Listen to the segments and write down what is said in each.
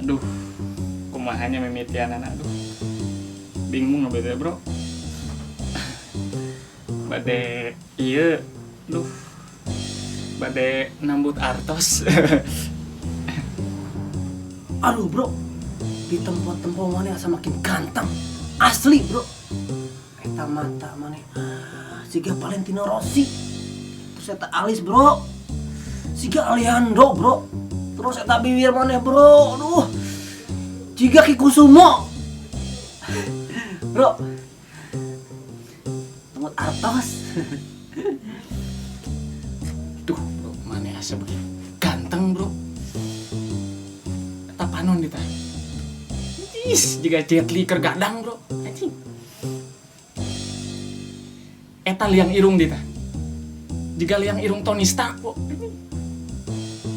Aduh, kumaha nya mimitianana, aduh. Bingung bete, bro. Bade ieu, duh. Bade nambut artos. Aduh bro, di tempo-tempo maneh asa makin ganteng. Asli bro. Eta mata maneh, ah, siga Valentino Rossi. Terus eta alis bro, siga Aliando bro. Terus eta bibir maneh bro, aduh, jiga Kikusumo. Bro, nambut artos. Duh, bro, maneh asa begitu ganteng, bro. Eta panon di tah. Is, jiga Jet Li keur gadang, bro. Anjing. Eta liang irung di tah. Jiga liang irung Tony Stark, bro. Anjing.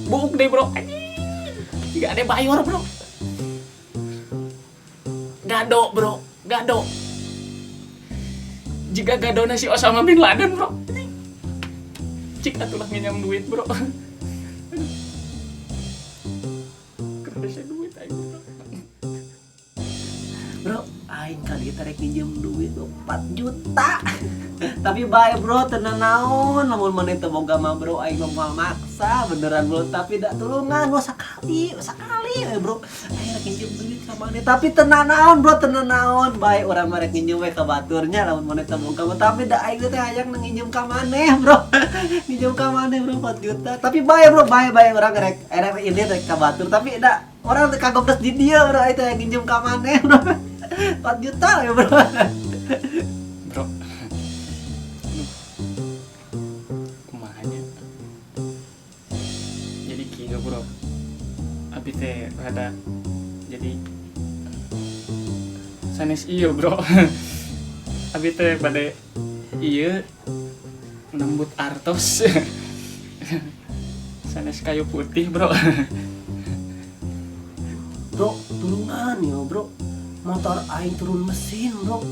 Buuk deh, bro. Anjing. Jiga ada bayor, bro. Gado, bro. Gado. Jiga gadona si Osama bin Laden, bro. Anjing. Cik atulah nginjam duit, bro. Kerasa duit aing, bro. Bro, aing kali kita rek minjem duit 4 juta. Tapi bae bro, tenang naon lamun maneh teu boga mah bro, aing mah maksa beneran bro, tapi dak tulungan bro sakali, sakali we bro. Aing rek minjem duit ka maneh, tapi tenang naon bro, tenang naon. Bae urang mah rek minjem we ka baturnya lamun maneh teu boga mah, tapi dak aing teh hayang nginjem ka maneh bro. Minjem ka maneh bro 4 juta. Tapi bae bro, bae bae urang rek rek ini rek ka batur, tapi dak orang teh kagok geus di dieu bro, aing teh hayang nginjem ka maneh bro. 4 juta ya bro. Bro. Aduh. Kumaha nya? Jadi kieu bro. Abi teh rada jadi sanes ieu bro. Abi teh bade ieu nembut artos. Sanes kayu putih, bro. Bro, tulungan yo bro. Motor aing turun mesin bro.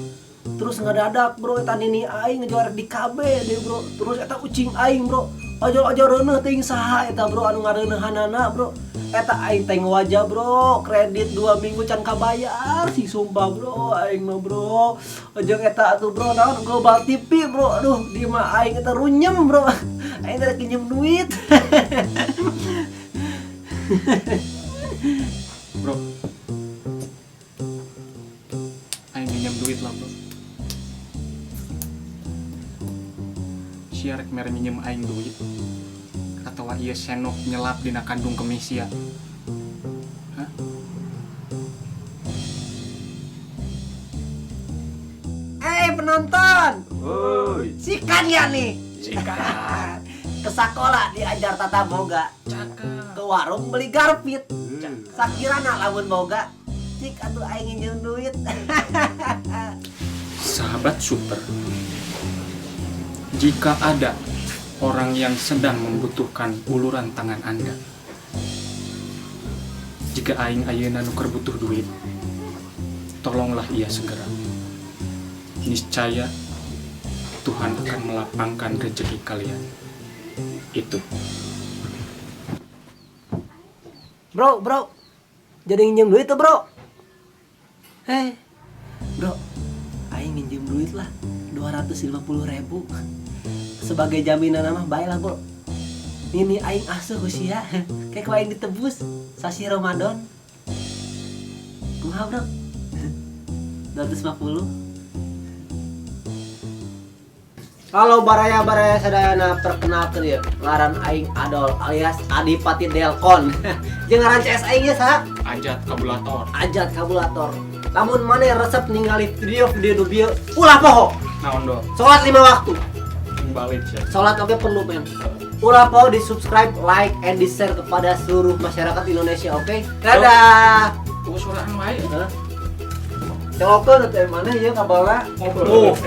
Terus ngadadak bro, eta nini aing ngejuara di KB deh bro. Terus eta ucing aing bro. Ojo-ojo reuneuh teuing saha eta bro anu ngareuneuhanana bro. Eta aing teh wajah bro, kredit 2 minggu can kabayar sih sumpah bro, aing mah bro. Ojong eta atuh bro, naon Global TV bro. Aduh, di mah aing eta runyem bro. Aing teh pinjem duit. Bro. Aing minjem duit lah bro. Sia rek mere minjem aing duit atawa ieu senok nyelap dina kandung kemih sia. Hah? Penonton. Woi. Sikan ya nih. Sikan. Ke sekolah diajar tata boga. Cakep. Ke warung beli garpit. Cakep. Sakirana lamun boga. Cik atuh aing nginjem duit. Sahabat super, jika ada orang yang sedang membutuhkan uluran tangan Anda, jika aing ayeuna nu keur butuh duit, tolonglah ia segera. Niscaya Tuhan akan melapangkan rezeki kalian. Itu. Bro, bro, jadi nginjem duit tuh bro. Hei, bro, aing minjem duit lah 250.000 sebagai jaminan mah baiklah bro. Ini aing asuh ku sia, kayak ku aing ditebus sasi Ramadan. Kumaha bro? 250. Halo baraya-baraya sadayana, perkenalkan ya, ngaran aing Adol alias Adipati Delkon. Jeung ngaran CS aing nya saha? Ajat Kabulator. Ajat Kabulator. Lamun maneh resep ningali video-video dubieu, ulah poho. Naon do? Salat 5 waktu. Balik ya. Salat oge perlu men. Ulah poho di subscribe, like, and di share kepada seluruh masyarakat Indonesia, oke? Okay? Dadah. Tunggu suaraan wae. Hah? Colokeun atuh maneh ieu kabalna. Ngobrol.